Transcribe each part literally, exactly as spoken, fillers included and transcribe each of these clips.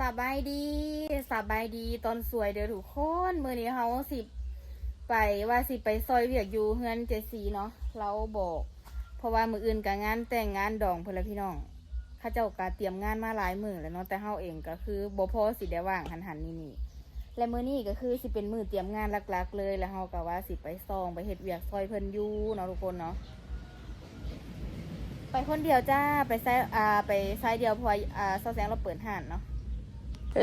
สบายดี สบายดีตอนสวยเด้อทุกคน มื้อนี้เฮาสิไป ว่าสิไปซอยเวียกอยู่เฮือนเจซีเนาะ ลาวบอก เพราะว่ามื้ออื่นก็งานแต่งงานดองพู้นล่ะพี่น้อง เขาเจ้าก็เตรียมงานมาหลายมื้อแล้วเนาะ แต่เฮาเองก็คือบ่พอสิได้ว่างหั้นๆ นี่ๆ และมื้อนี้ก็คือสิเป็นมื้อเตรียมงานหลักๆ เลย แล้วเฮาก็ว่าสิไปซอยไปเฮ็ดเวียกซอยเพิ่นอยู่เนาะทุกคนเนาะ ไปคนเดียวจ้า ไปซอย อ่า ไปซอยเดียว เพราะว่า อ่า ซาวแสงลาวเปิดฮ้านเนาะ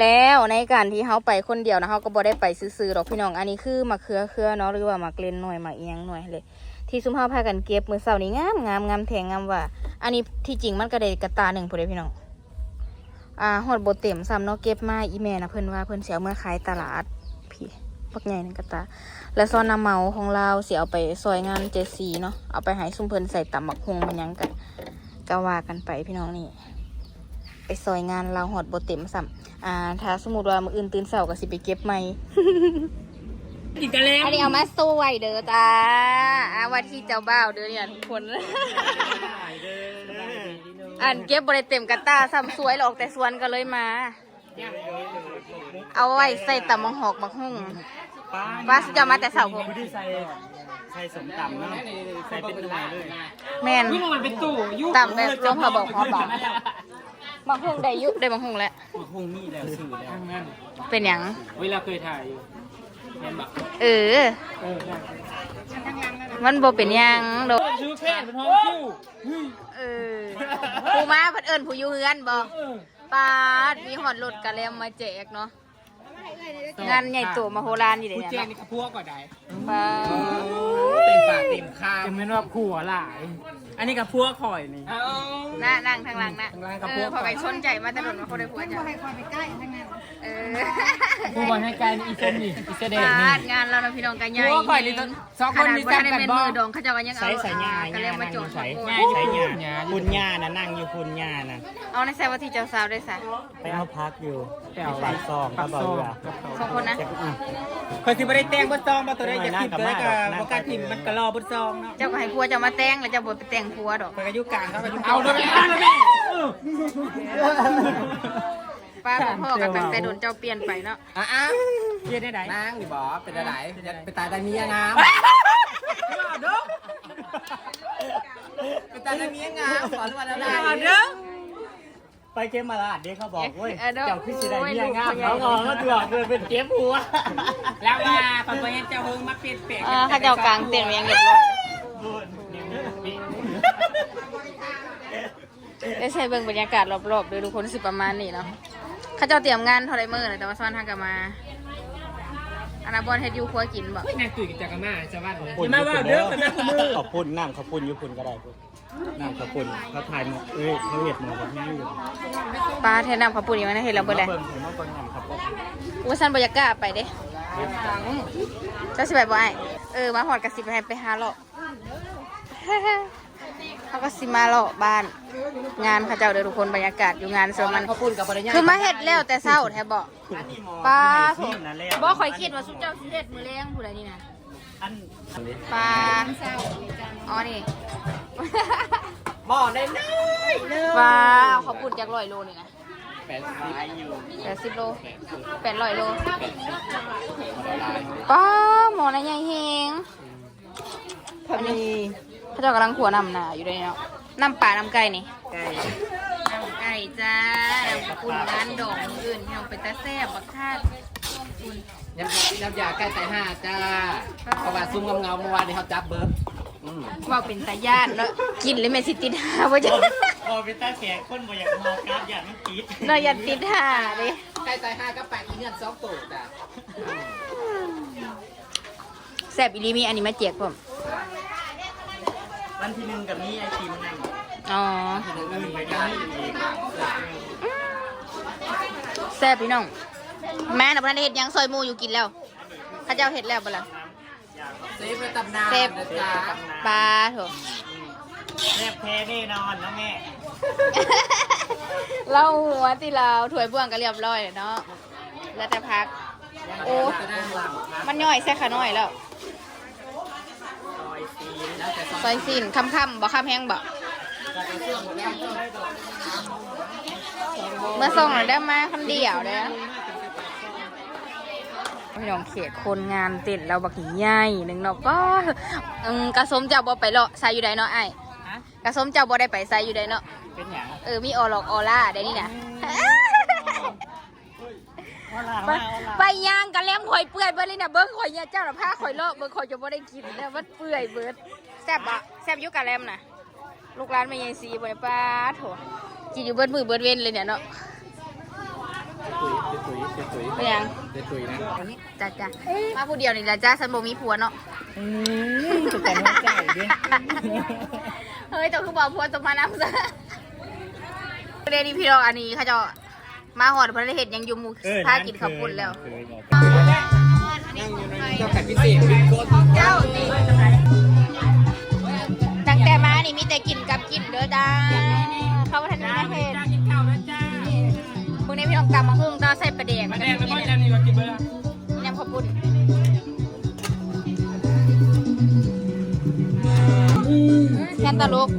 แล้วในการที่เฮาไปคนเดียวนะ เฮาก็บ่ได้ไปซื่อๆดอกพี่น้อง อันนี้คือมะเขือเขือเนาะ หรือว่ามะเขือน้อย มะอิหยังน้อยเลย ที่ซุมเฮาพากันเก็บมื้อเช้านี้ งามงาม งามแท้งามว่า อันนี้ที่จริงมันก็ได้กะตาหนึ่งพู้นเด้พี่น้อง อ่า ฮอดบ่เต็มซ้ำเนาะ เก็บมา อีแม่นะ เพิ่นว่าเพิ่นสิเอาเมือขายตลาด พี่ บักใหญ่หนึ่งกะตา แล้วส่วนน้ำเมาของลาวสิเอาไปซอยงานเจซีเนาะ เอาไปให้ซุมเพิ่นใส่ตำบักหุ่งมันหยังกะ กะว่ากันไปพี่น้องนี่ ไปซอยงานลาวฮอดบ่เต็มซ้ำ อ่า ถ้าสมมุติว่ามื้ออื่นตื่นเช้าก็สิไปเก็บใหม่ อีกแล้ว อันนี้เอามาซอยเด้อจ้า อ่า ว่าที่เจ้าบ่าวเด้อเนี่ยทุกคน อันเก็บบ่ได้เต็มกะตาซ้ำ สวยแล้วออกแต่สวนก็เลยมา เอาไว้ใส่ตำบักหอกบักหุ่ง ป้า ป้าสิเจ้ามาแต่เช้าพุ้น บ่ได้ใส่ ใส่ส้มตำเนาะ ใส่เป็นหน่วยเลย แม่น อุ๊ยมันเป็นตู้อยู่ ตำแบบหลวงพ่อบอก พ่อบอก บักหุ่งได้อยู่ ได้บักหุ่งแล้ว บักหุ่งมีแล้ว ซื้อแล้ว เป็นหยัง เวลาเคยถ่ายอยู่ แม่นบ่ เออ เออ ได้ มันบ่เป็นหยังดอก ซื้อแพงเป็นห้องคิว เฮ้ย เออ ผู้มาเพิ่นเอิ้นผู้อยู่เฮือนบ่ เออ ปาด มีฮอดรถกะแลมมาแจกเนาะ งานใหญ่โตมโหฬารอยู่เด้ ผู้แจกนี่กะผัวก็ได้ ปาด เต็มปากเต็มคำ จะแม่นว่าผัวหลาย อันนี้กะผัวข่อยนี่ นะ นั่งทางหลังนะ ทางหลังกะผัว เออ ข่อยก็สนใจมาแต่โดนว่าเขาได้ผัวจ้ะ บ่ให้ข่อยไปใกล้ทางนั้น เออ ผัวให้ไกลนี่อีส้มนี่ อีเสด็จนี่ ปาด งานลาวนะพี่น้อง กะใหญ่ ผัวข่อยนี่ แฮง สองคน ขนาด มี บ่ทันได้ แซ่บกัน แม่น บ่ มื้อดอง เขาเจ้าก็ยัง ใส่ เอา ใส่หญ้า อ่า ก็เลยมาจอด หญ้า ของ ใส่ โอ้ ใส่หญ้า หญ้า คุณย่าน่ะนั่งอยู่คุณย่าน่ะ เอาในแซ่ว่าที่เจ้าสาวได้ซะ ไปเอาผักอยู่ ไปเอา ที่ปากซอง ปากซอง กับเบาเรือ สองคนนะ อืม ข่อยสิบ่ได้แต่งเบิดซองบ่ ตัวใดอยากถิ่มตัวใดก็บ่กล้าถิ่ม มันก็รอเบิดซองเนาะ เจ้าก็ให้ผัวเจ้ามาแต่ง แล้วเจ้าบ่ไปแต่งผัวดอก ข่อยก็อยู่กลาง เขาก็อยู่ เอาเลย เอาเลย เออ ป้ากับพ่อกันตั้งแต่โดนเจ้าเปลี่ยนไปเนาะ อ่ะอ่ะ เปลี่ยนได้ไหน นางนี่บ่ เป็นอะไร เป็นตาได้เมียงาม เป็นตาได้เมียงาม ขอรู้ว่าได้ เด้อ ไปเก็บมาลาดเด้ เขาบอก เว้ย เออเด้อ เจ้าคือสิได้เมียงาม เขาบอกว่าตัวเกิดเป็นเก็บหัว แล้วว่าเขาบ่เห็นเจ้าเฮิงมาเปลี่ยนแปลง เออ เขาเจ้ากางเต็นท์ไว้อย่างเรียบร้อย ได้ใช้เบิ่งบรรยากาศรอบๆเด้อทุกคน สิประมาณนี้เนาะ เขาเจ้าเตรียมงานเท่าใดมื้อนะ แต่ว่าซ้อนทางกลับมา อันนั้นบ่อนเฮ็ดอยู่ครัวกินบ่ นางตุ้ยกับจักรมาสวัสดี ขอบคุณ มาว่าเด้อ ขอบคุณ น้ำขอบคุณอยู่คุณก็ได้ น้ำขอบคุณ เขาถ่ายหมด เอ้ย เขาเห็ดหมด เขาแห้งอยู่ ปาด เฮ็ดน้ำข้าวปุ้นอีกแล้วนะ เฮ็ดแล้วเบิดเลย เบิ่งผมว่าเบิ่งน้ำขอบคุณ ว่าซั่นบ่อยากกล้าไปเด้ เจ้าสิไปบ่อ้าย เออ มาฮอดก็สิไปให้ไปหาเลาะ เขาก็สิมาเลาะบ้าน งานเขาเจ้าเด้อทุกคน บรรยากาศอยู่งานสวนมัน ข้าวปุ้นกับบ่ได้ย่าง คือมาเฮ็ดแล้วแต่เช้าแท้บ่ อันนี้หมอ ปาด ที่ไหนซีนนะแล้ว บ่ ข่อยคิดว่าซุมเจ้าสิเฮ็ดมื้อแลงพู้นแหละนี่นะ อัน ปาด อ๋อ นี่ หม้อน้อยๆเด้อ ว้าว ข้าวปุ้นจักร้อยโลนี่นะ แปดสิบ แปดสิบโล แปดร้อยโล ป้า หม้อนั้นใหญ่แฮง พอดี เขาเจ้ากำลังขั่วน้ำหนาอยู่เลยเนาะ น้ำปลาน้ำไก่นี่ ไก่ น้ำไก่จ้า น้ำข้าวปุ้นงานดองมื้ออื่น พี่น้อง เป็นตาแซ่บบักคัก น้ำยา น้ำยาไก่ตายห่าจ้า เพราะว่าซุ่มเงาๆเมื่อวานนี้เขาจับเบิด อืม เว้าเป็นตาย่านเนาะ กินแล้วแม่นสิติดห่าบ่จ้ะ บ่เป็นตาแขก คนบ่อยากมองกราฟ ย่านมันติด เนาะ ย่านติดห่าเด้ ไก่ตายห่ากับปลาอีเงินสองตัวจ้ะ แซ่บอีหลี มีอันนี้มาแจกพร้อม วันที่หนึ่งก็มีไอติมนั่น อ๋อ มื้ออื่นไปได้อีก แซ่บพี่น้อง แม่น่ะบ่ทันได้เฮ็ดหยัง ซอยหมู่อยู่กินแล้ว เขาเจ้าเฮ็ดแล้วบ่ล่ะ เซฟในตำนาน เซฟ นะจ๊ะ ปาดโถ แซ่บแท้แน่นอนนะแม่ เล่าหัวติลาว ถ้วยบ่วงก็เรียบร้อยแล้วเนาะ แล้วแต่ผัก โอ้ มันย่อยใส่ขาน้อยแล้ว ซอยซีน ค่ำๆบ่ ค่ำแฮงบ่ เมื่อส่งแล้วได้มาคนเดียวเด้อ พี่น้อง เขตคนงานเต็นท์เราบักใหญ่หนึ่งเนาะ ป้า อืม กะสมเจ้าบ่ไปเลาะใส่อยู่ใดเนาะอ้าย ฮะ กะสมเจ้าบ่ได้ไปใส่อยู่ใดเนาะ เป็นหยัง เออ มีออหลอกออร่าได้นี่นะ ออร่า ไป ออร่า ไปย่างกะแลมข่อยเปื่อยเบิดเลยนะ เบิ่งข่อยเนี่ย เจ้าน่ะพาข่อยเลาะ เบิ่งข่อยจะบ่ได้กินแล้ว มันเปื่อยเบิด แซ่บบ่ แซ่บอยู่กะแลมน่ะ ลูกหลานแม่ใหญ่สีบ่ได้ ปาดโถ กินอยู่เบิดมื้อเบิดเว็นเลยเนี่ยเนาะ เจ๊ตุ้ย เจ๊ตุ้ย เจ๊ตุ้ย เป็นหยัง เจ๊ตุ้ยนะ จ้ะจ้ะ มาผู้เดียวนี่แหละจ้า ฉันบ่มีผัวเนาะ อืม สุดยอดใจเด้ เฮ้ย เจ้าคือบ่เอาผัวสมานำซะ เดี๋ยวนี้พี่น้อง อันนี้เขาเจ้ามาฮอด เพิ่นได้เฮ็ดหยังอยู่หมู่ เออ พากินข้าวปุ้นแล้ว นั่งอยู่ในเจ้าไก่พิเศษ เจ้านี่ ตั้งแต่มานี่มีแต่กินกับกินเด้อจ้า เขาบ่ทันได้มาเฮ็ด มื้อนี้พี่น้องตำบักหุ่งต้องใส่ปลาแดก ปลาแดกแล้วก็จะนี่ก็กินไปแล้ว ยำข้าวปุ้น แค่ตลก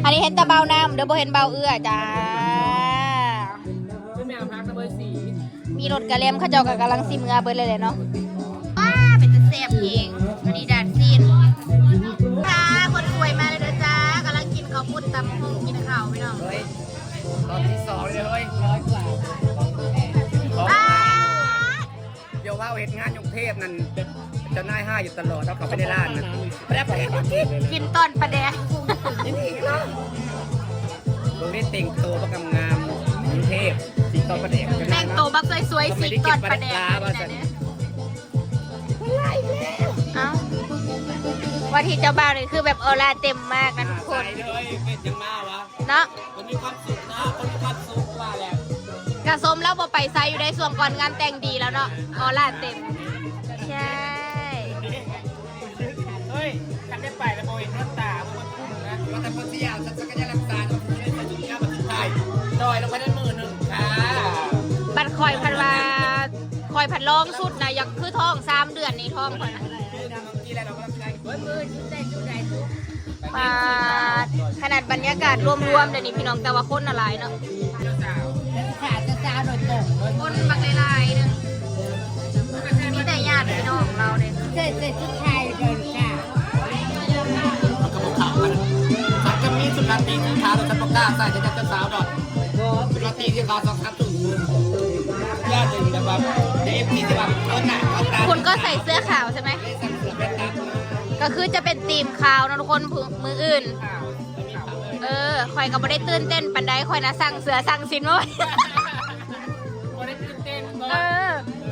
อันนี้เห็นแต่เบาน้ำ เดี๋ยวบ่เห็นเบาเอื้อจ้า ไม่เอาพักนะเบอร์สี่ มีรถกะแลม เขาเจ้าก็กำลังสิเมือเบิดเลยแหละเนาะ ว้า เป็นตาแซ่บเอง อันนี้ดาดซีน ค่ะ คนสวยมาเลยเด้อจ้า กำลังกินข้าวปุ้นตำบักหุ่งกินข้าวพี่น้อง เฮ้ย รอบที่สองเลยเฮ้ย ร้อยกว่า ว้า เดี๋ยวว่าเฮ็ดงานอยู่กรุงเทพฯนั่น เจ้านายห้าอยู่ตลอด เอาเข้าไปในร้านนะ แล้วไปมากิน กินตอนปลาแดก นี่เนาะ บ่ได้แต่งตัวบักงามๆ กรุงเทพฯ สีตอนปลาแดก แต่งตัวบักสวยๆ สีตอนปลาแดก ทำไมได้กินปลาแดก ว่าซั่น เอ้า ว่าที่เจ้าบ่าวนี่คือแบบออร่าเต็มมากนะทุกคน ใส่เลย เป็นจังมาวะ เนาะ คนมีความสุขเนาะ คนมีความสุขว่าแล้ว กะสมแล้วบ่ไปไสอยู่ได้ ช่วงก่อนงานแต่งดีแล้วเนาะ ออร่าเต็ม ใช่ เฮ้ย คันได้ไปแล้วบ่เห็นน้ำตา มันคุ้มนะ ว่าแต่คนที่อยากจะสักกะยาลังสาร มันคุ้มเลย แต่จุดนี้มันสุดท้าย จ่อยลงไปได้หมื่นหนึ่งค่ะ บัดข่อยพันว่า ข่อยพันลองสุดนะ อยากคือท้องสามเดือนนี่ท้องข่อยนะ ปาด ขนาดบรรยากาศรวมๆ เดี๋ยวนี้พี่น้อง แต่ว่าคนน่ะหลายเนาะ ขาจะจ้าโดยตรงเลย คนบักหลายๆ เด้อ มีแต่ญาติพี่น้องเราเด้ ใส่ใส่ชุดไทยเดินค่ะ มันก็บอกขาวมัน ฉันก็มีสุดราตรีสีขาว แต่ฉันบอกกล้าใส่ ฉันจะเจ้าสาวดอก สุดราตรีสีขาวสองสาม ญาติแบบว่า เอฟซี ที่แบบเขาหนักเขาตา คุณก็ใส่เสื้อขาวใช่ไหม ก็คือจะเป็นธีมขาวเนาะทุกคน มื้ออื่น เออ ข่อยก็บ่ได้ตื่นเต้นปานใด ข่อยนะสั่งเสื้อสั่งสิ้นมาไว้ บ่ได้ตื่นเต้นบ่ เออ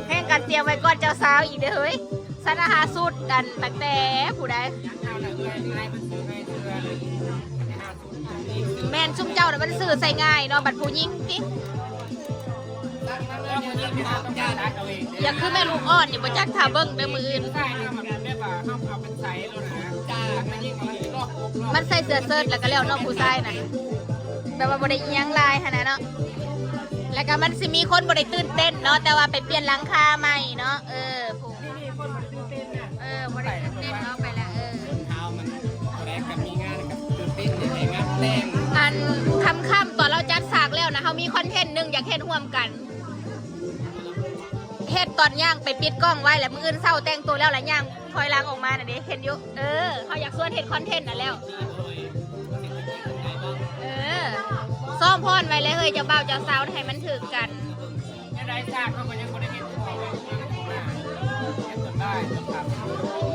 แฮงกันเตรียมไว้ก่อนเจ้าสาวอีกเด้อเฮ้ย สนะหาสูตรกันตั้งแต่ผู้ใด เอาละเอื้อย ให้มันซื้อให้เสื้อ แม่น ซุมเจ้าน่ะมันซื้อใส่ง่ายเนาะ บัดผู้หญิงติ อย่าคือแม่ลูกอ่อนนี่ บ่จัก ถ้าเบิ่งเด้อมื้ออื่น มันใส่เสื้อเชิ้ตแล้วก็แล้วเนาะ ผู้ชายน่ะ แบบว่าบ่ได้อิหยังหลายหั้นนะเนาะ แล้วก็มันสิมีคนบ่ได้ตื่นเต้นเนาะ แต่ว่าไปเปลี่ยนหลังคาใหม่เนาะ เออ ผู้ เออ บ่ได้ตื่นเต้นเนาะ ไปละ เออ เท้ามันแรกกับมีงานกับตื่นเต้นในงานแต่ง อันค่ำๆ ตอนเราจัดฉากแล้วนะ เฮามีคอนเทนต์หนึ่งอยากเฮ็ดร่วมกัน เฮ็ดตอนย่างไปปิดกล้องไว้ แล้วมื้ออื่นเช้าแต่งตัวแล้ว แล้วย่างถอยหลังออกมาน่ะเด้ เห็นอยู่ เออ เฮาอยากชวนเฮ็ดคอนเทนต์น่ะแล้ว เออ ซ้อมพรไว้เลยเฮ้ย เจ้าบ่าวเจ้าสาวให้มันถืกกัน ยังได้ฉากเขาก็ยังบ่ได้เฮ็ดของ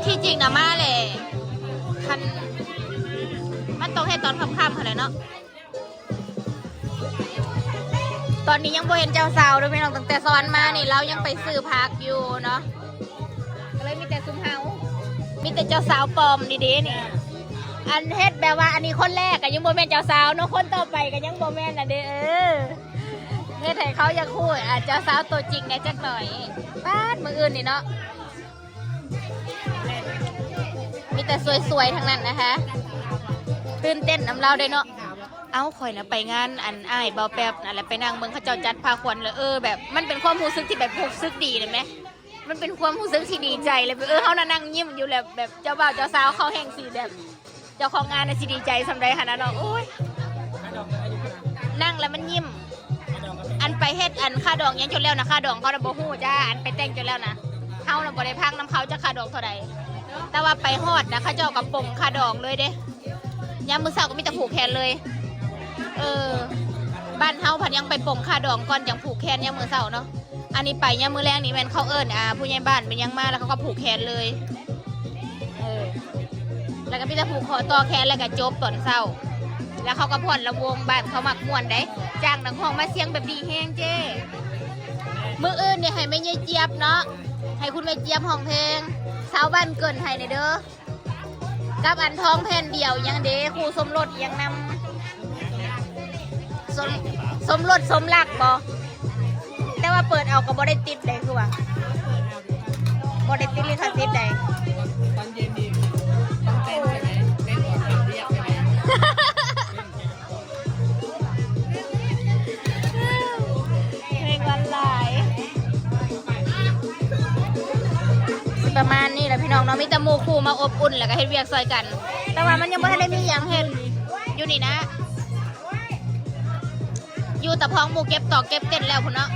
ที่จริงนะมาแหละ คัน มันต้องเฮ็ดตอนค่ำๆ หั้นแหละเนาะ ตอนนี้ยังบ่เห็นเจ้าสาวเด้อพี่น้อง ตั้งแต่สวรรค์มานี่ เรายังไปซื้อผักอยู่เนาะ ก็เลยมีแต่ซุมเฮา มีแต่เจ้าสาวปลอมดีเด้นี่ อันเฮ็ดแบบว่าอันนี้คนแรกก็ยังบ่แม่นเจ้าสาวเนาะ คนต่อไปก็ยังบ่แม่นน่ะเด้ เออ เฮ็ดให้เขาอยากฮู้ อ่ะ เจ้าสาวตัวจริงแหน่จักหน่อย ป๊าด มื้ออื่นนี่เนาะ มีแต่สวยๆ ทั้งนั้นนะคะ ตื่นเต้นนำลาวเด้เนาะ เอ้า ข่อยนะไปงานอันอ้ายเบาแป๊บนั่นแหละ ไปนั่งเบิ่งเขาเจ้าจัดพาขวัญเลย เออ แบบมันเป็นความรู้สึกที่แบบรู้สึกดีเลยไหม มันเป็นความรู้สึกที่ดีใจเลย เออ เฮานะนั่งยิ้มอยู่แหละ แบบเจ้าบ่าวเจ้าสาวเขาแห่งสีแบบ เจ้าของงานน่ะสิดีใจส่ำใดหั้นนะเนาะ โอ้ย นั่งแล้วมันยิ้ม อันไปเฮ็ดอันค่าดองหยังจนแล้วนะ ค่าดองเขาน่ะบ่ฮู้จ้า อันไปแต่งจนแล้วนะ เฮาน่ะบ่ได้พังนำเขาจักค่าดองเท่าใด แต่ว่าไปฮอดนะ เขาเจ้าก็ปลงค่าดองเลยเด้ ยามมื้อเช้าก็มีแต่ผูกแขนเลย เออ บ้านเฮาพัดยังไปปลงค่าดองก่อนจั่งผูกแขนยามมื้อเช้าเนาะ อันนี้ไปยามมื้อแลงนี่แม่นเขาเอิ้น อ่า ผู้ใหญ่บ้านเป็นหยังมาแล้วเขาก็ผูกแขนเลย เออ แล้วก็มีแต่ผูกคอต่อแขนแล้วก็จบตอนเช้า แล้วเขาก็ผ่อนลำวง บ้านเขามักม่วนเด้ จ้างนักฮ้องมาเสียงแบบดีแฮงเจ้ มื้ออื่นนี่ให้แม่ยายเจี๊ยบเนาะ ให้คุณแม่เจี๊ยบฮ้องเพลง สาวบ้านเกินให้หน่อยเด้อ กับอันทองแผ่นเดียวหยังเด้ คู่สมรสหยังนำ สม สมรสสมรักบ่ แต่ว่าเปิดเอาก็บ่ได้ติดเลยคือว่า บ่ได้ติดลิขสิทธิ์ใด ตอนเย็นนี่ต้องเต้นใช่ไหม เต้นก่อนเรียกใช่ไหม เพลงวันหลาย ประมาณนี้แหละพี่น้องเนาะ มีแต่หมู่คู่มาอบอุ่นแล้วก็เฮ็ดเวียกซอยกัน แต่ว่ามันยังบ่ทันได้มีหยังเฮ็ด อยู่นี่นะ อยู่แต่พ้องหมู่เก็บตอกเก็บเต็นท์แล้วพุ้นเนาะ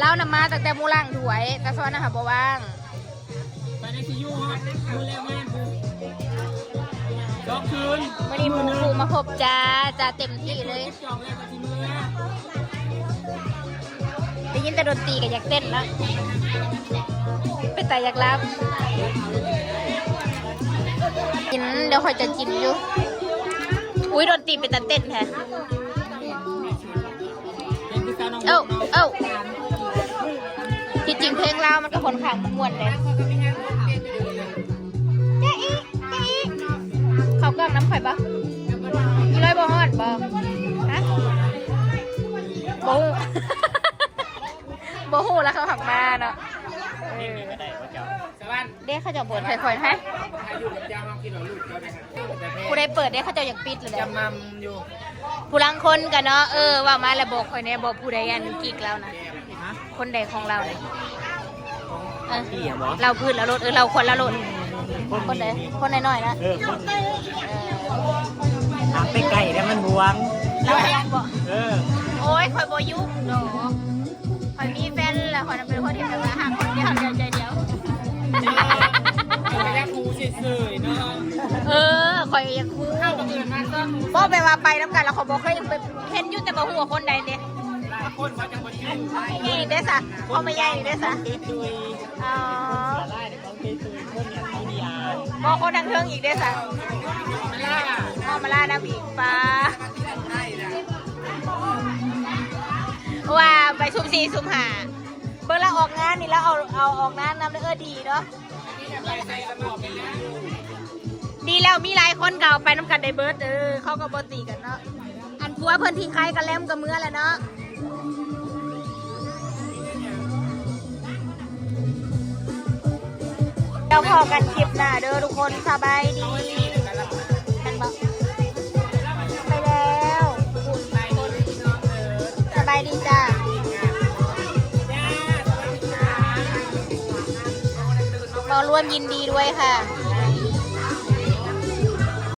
ลาวน่ะมาตั้งแต่หมู่ล้างถ้วย แต่ซ้อนน่ะหาบ่ว่าง ไปในซียูฮะ มื้อแรกงานคือ สองคืน มื้อนี้หมู่คู่มาพบจ้า จ้าเต็มที่เลย จองแล้วก็สิมื้อ ได้ยินแต่ดนตรีก็อยากเต้นละ เป็นตาอยากรับ กิน เดี๋ยวข้อยจะกินอยู่ อุ๊ย ดนตรีเป็นตาเต้นแท้ เอ้า เอ้า ที่จริงเพลงลาวมันก็ค่อนข้างม่วนเลย เจ๊อีเจ๊อี เขากล้องน้ำข่อยบ่ อีร้อยบ่ฮอดบ่ ฮะ บ่ฮู้ บ่ฮู้แล้วเขาหักมาเนาะ เออ เด้เขาเจ้าบ่นค่อยๆ ให้ ผู้ใดเปิดเด้เขาเจ้าอยากปิดเลย จำนำอยู่ ผู้ลางคนกันเนาะ เออ ว่ามาแล้วบอกข่อยแหน่ บอกผู้ใดอันกิกลาวนะ คนใดของลาวนะ เออ พี่อะบอก ลาวพื้นลาวโลด เออ ลาวคนลาวโลด คนใด คนน้อยๆ นะ เออ คน เออ ถามไปไกลแล้วมันห่วง ลาวห่วงบ่ เออ โอ้ย ข่อยบ่ยุ่งดอก ข่อยมีแฟนแล้ว ข่อยเป็นคนที่แบบว่าฮักคนเดียว เดียวใจเดียว เออ ข่อยอยากฮู้ซื่อๆ เนาะ เออ ข่อยอยากฮู้ เข้าบังเอิญมาซ่อนฮู้ บ่แปลว่าไปนำกันแล้วข่อยบ่เคยไป เห็นอยู่แต่บ่ฮู้ว่าคนใดเด้ คนว่าจังบ่ชื่อ นี่เด้ซะ พ่อแม่ใหญ่นี่เด้ซะ ตุย อ๋อ ตุย คนเนี่ยตุยเนี่ย บ่คนทางเทิงอีกเด้ซะ มาล่า พ่อมาล่านำอีก ปา ว่าไปซุ่มสี่ซุ่มห้า เบิ่งแล้วออกงานนี่แล้วเอา เอาออกงานนำเด้อ เออ ดีเนาะ ดีแล้วมีหลายคนก็เอาไปนำกันได้เบิด เออ เขาก็บ่ตีกันเนาะ อันผัวเพิ่นที่ใครก็แล่มกับเมือแล้วเนาะ เดี๋ยวพอกันคลิปหน้าเด้อทุกคน สบายดี แม่นบ่ ไปแล้ว สบายดีจ้า มาร่วมยินดีด้วยค่ะ